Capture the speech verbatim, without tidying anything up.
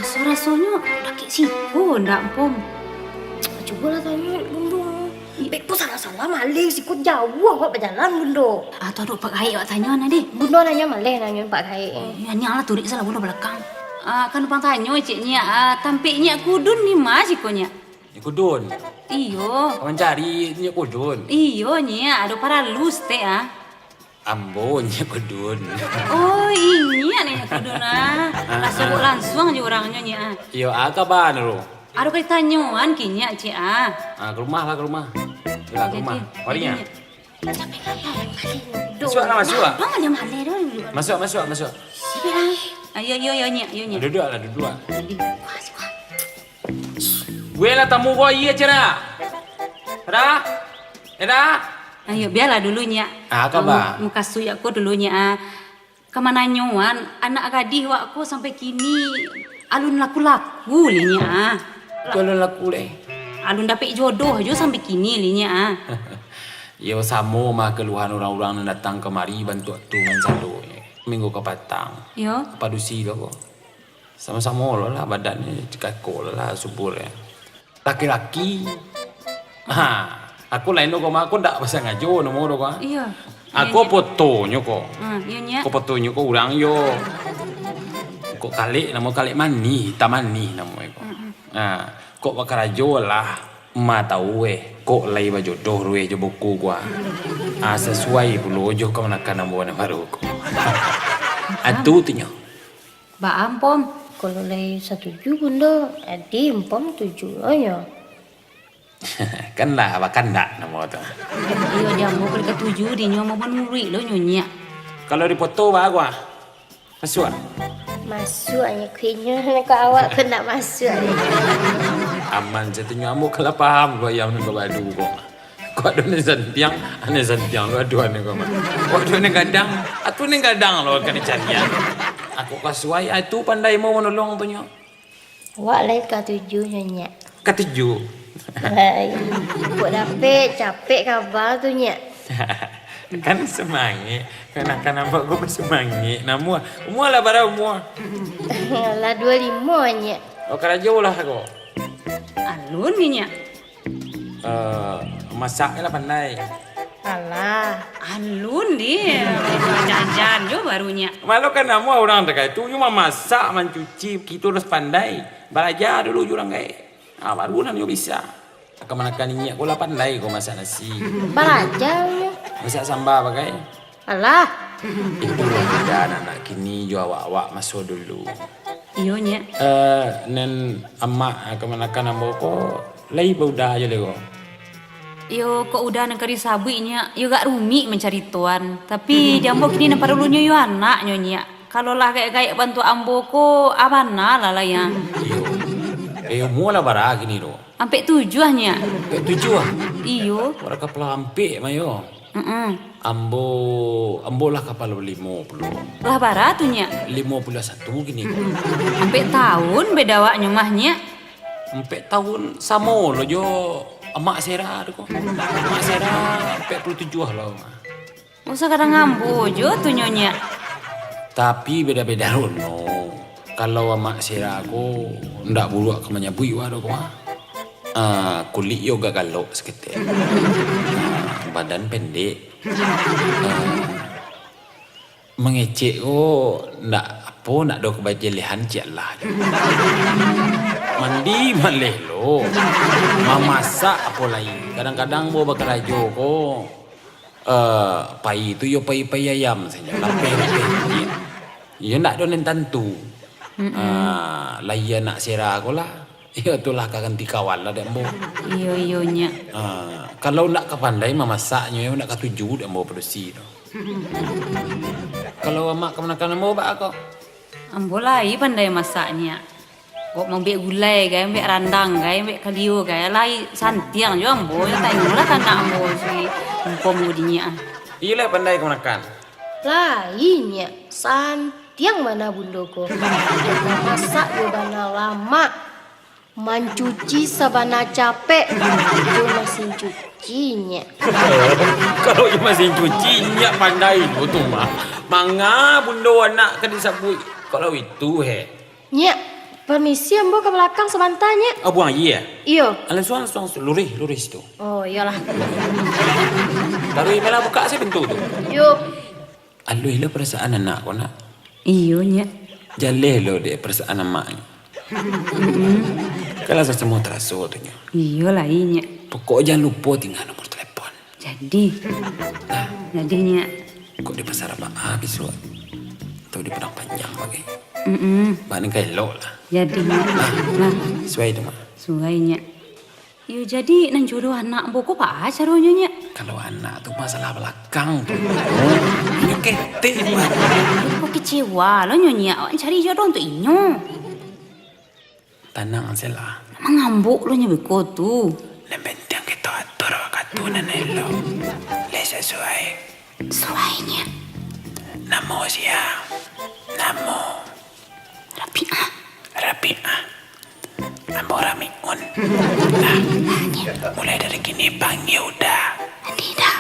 Raso-rasonyo dakek siko ndak, Mpom? Cubolah tanyo Bundo. Beko salah-salah maleh, siko jauah awak bajalan, Bundo. Ah, tu ado Pak Gaek awak tanyo nah, deh. Bundo nanyo maleh, nanyo Pak Gaek. Oh, iyo, nyo lah turuik salah Bundo balakang. Ah, ka numpang tanyo, Cik, Nyiak, ah, tampek Nyiak Kudun di ma siko, Nyiak? Nyiak Kudun? Iyo. Ka mancari Nyiak Kudun? Iyo, Nyiak, ado paralu saketek, ah. Ambo Nyiak Kudun. Oh, inyiak Nyiak Kudun, ah. Ah, ah. Raso kok lansuang jo urangnyo, Nyiak, ah. Iyo, a kaba dulu? Ado ka ditanyoan ka Nyiak, Cik, ah. Ah, ka rumah lah, ka rumah. Yolah, ka rumah. Mari, Nyiak. Masuak lah, masuak. Masuak, masuak, masuak. Ayo, ayo, ayo, Nyiak, ayo, Nyiak. Duduak lah, duduak. Gue lah tamu ko aia, Cira. Ra? Eda? Ayo, bialah dulu, Nyiak. Ah, kaba? Am, mukasuik ko dulu, Nyiak, ah. Ka mananyoan, anak gadih wak ko sampai kini alun laku-laku lai, Nyiak, ah. Alun laku lai? Alun dapek jodoh jo sampai kini lai, Nyiak, ah. Iyo, samo mah kaluhan urang-urang nan datang kamari bantuak tu main sado, Nyiak. Minggu kapatang. Iyo. Padusi ko. Samo-samo lo lah badannyo, cikako lo lah subur, yo. Laki-laki. Ha, aku lain do ko mah, aku ndak basangajo namo do ko, ha. Iyo. Aku fotonyo ko. Ha, iyo, Nyiak. Ko fotonyo ko urang yo. Kok kalek namo, kalek manih, hitam manih namo ko. Mm-mm. Ha, kok bakarajo lah, ma tau eh, kok lai bajodoh rueh jo buku ko, ha. Ha, sasuai pulo jo kamanakan ambo nan baru ko. Atu tu nyo. Baa, Mpom? Kalau lai satuju Bundo, adi Mpom tuju lo nyo. Kan lah bakandak namo tu. Iyo, di ambo kalau katuju, di nyo ambo manuruik lo nyo, Nyiak. Kalau di foto baa ko, ah? Masuak? Masuak nyo, kuinyo ko awak ko ndak masuak. Aman satunyo, ambo kalau paham ko ayam nan ka badu ko. Kok ado nan santiang, ane santiang lo, aduh, ane ko mah. Kok ado nan gadang, atu nan gadang lo ka dicarian. Aku kasuai, ah, tu pandai mau manolong tu nyo. Awak lai katuju nyo, Nyiak. Katuju? Lai. Kok dapek, capek kaba tu, Nyiak. Kan sumangek, kamanakan ambo ko basumangek. Namuah, umua lah bara umua? Lah duo limo, Nyiak. Oh, karajo lah ko? Alun ni, Nyiak. Eh, masak lah pandai. Alah, alun di, jan-jan jo baru, Nyiak. Malu kan namuah urang takah tu, nyo mamasak, mancuci, kito harus pandai. Balaja dulu jo urang gaek. Ah, baru nan nyo bisa. Kamanakan inyiak ko lah pandai ko masak nasi. Balaja nyo. Masak samba bagai. Alah. Itu lah beda anak-anak kini jo awak-awak maso dulu. Iyo, Nyiak. Eh, nan amak, eh, kamanakan ambo ko, lai baudah jo lai ko? Iyo, kok udah nan ka disabuik, Nyiak, iyo agak rumik mancaritoan. Tapi, di ambo kini nan paralunyo iyo anaknyo, Nyiak. Kalau lah gaek-gaek bantuak ambo ko, a bana lah, lah, yo. Iyo. Eh, umua lah bara kini tu? Ampek tujuah, Nyiak. Ampek tujuah? Iyo. Bara kapalo ampek mah yo. Mm-mm. Ambo, ambo lah kapalo limo puluah. Lah bara tu, Nyiak? Limo puluah satu kini ko. Ampek taun beda awaknyo mah, Nyiak. Ampek taun samo lo jo amak Sera tu ko. Amak Sera ampek puluah tujuah lo mah. Usah kadang ambo jo tu nyo, Nyiak. Tapi beda-beda rono. Kalau amak Sera ko ndak buruak ka manyabuik wak do ko, ah. Ah, kulik yo agak galok saketek. Ah, badan pendek. Ah, mangecek ko ndak apo, ndak ado kabajelehan, ciek lah. Mandi maleh lo. Mamasak apo lai. Kadang-kadang ambo bakarajo ko, eh, pai tu yo pai-pai ayam sajo, lapeh-lapeh ciek. Iyo ndak ado nan tantu. Mm-mm. Ah, lai anak Sera ko lah. Iyo tu lah ka ganti kawan lah dek ambo. Iyo, iyo, Nyiak. Ah, kalau ndak ka pandai mamasaknyo, iyo ndak katuju dek ambo padusi tu. Kalau amak kamanakan ambo baa ko? Ambo lai pandai masak, Nyiak. Kok mambuek gulai gai, mambuek randang gai, mambuek kalio gai, lai santiang jo ambo, tanyolah ka anak ambo si Mpom ko di Nyiak. Iyo lai pandai kamanakan? Lai, Nyiak, santiang bana Bundo ko. Masak jo bana lamak, mancuci sabana capek, jo masin cuci, Nyiak. Kalau jo masin cuci, Nyiak pandai jo tu mah. Manga Bundo anak ka disabuik. Kalau itu, he. Nyiak, Permisi, ambo ka balakang sabanta, Nyak. Oh, buang aia? Iyo. Ah, lansuang, lansuang, luruih, luruih situ. Oh, iyolah. Taruih, malah buka sajo pintu tu. Yo. Aluih lo parasaan anak ko, Nak. Iyo, Nyak. Jaleh lo dek parasaan amak. Mm-mm. Kan lah samo taraso tu, Nyak. Iyo lai, Nyak. Pokok jan lupo tingga nomor telepon. Jadi. Jadi, Nyak. Kok di Pasar Baa bisuak? Atau di Padang Panjang bagai? Mm-mm. Baa nan ka elok lah. Jadi, Nyak. Nah, suai tu, Mak. Suai, Nyak. Yo, jadi nan jodoh anak ambo ko baa caronyo, Nyak? Kalau anak tu masalah balakang tu, inyo ketek, Mak. Ko kecewa lo nyo, Nyak. Awak cari jodoh untuak inyo. Tanang se lah. Mangambok lo nyo beko tu. Nan penting kito atur wakatu nan elok. Lai sasuai. Suai, Nyak. Namo sia? Namo? Rabiah. Rabiah. Ambo Ramiun. Nah, Nyak. Mulai dari kini panggia Uda. Tidak.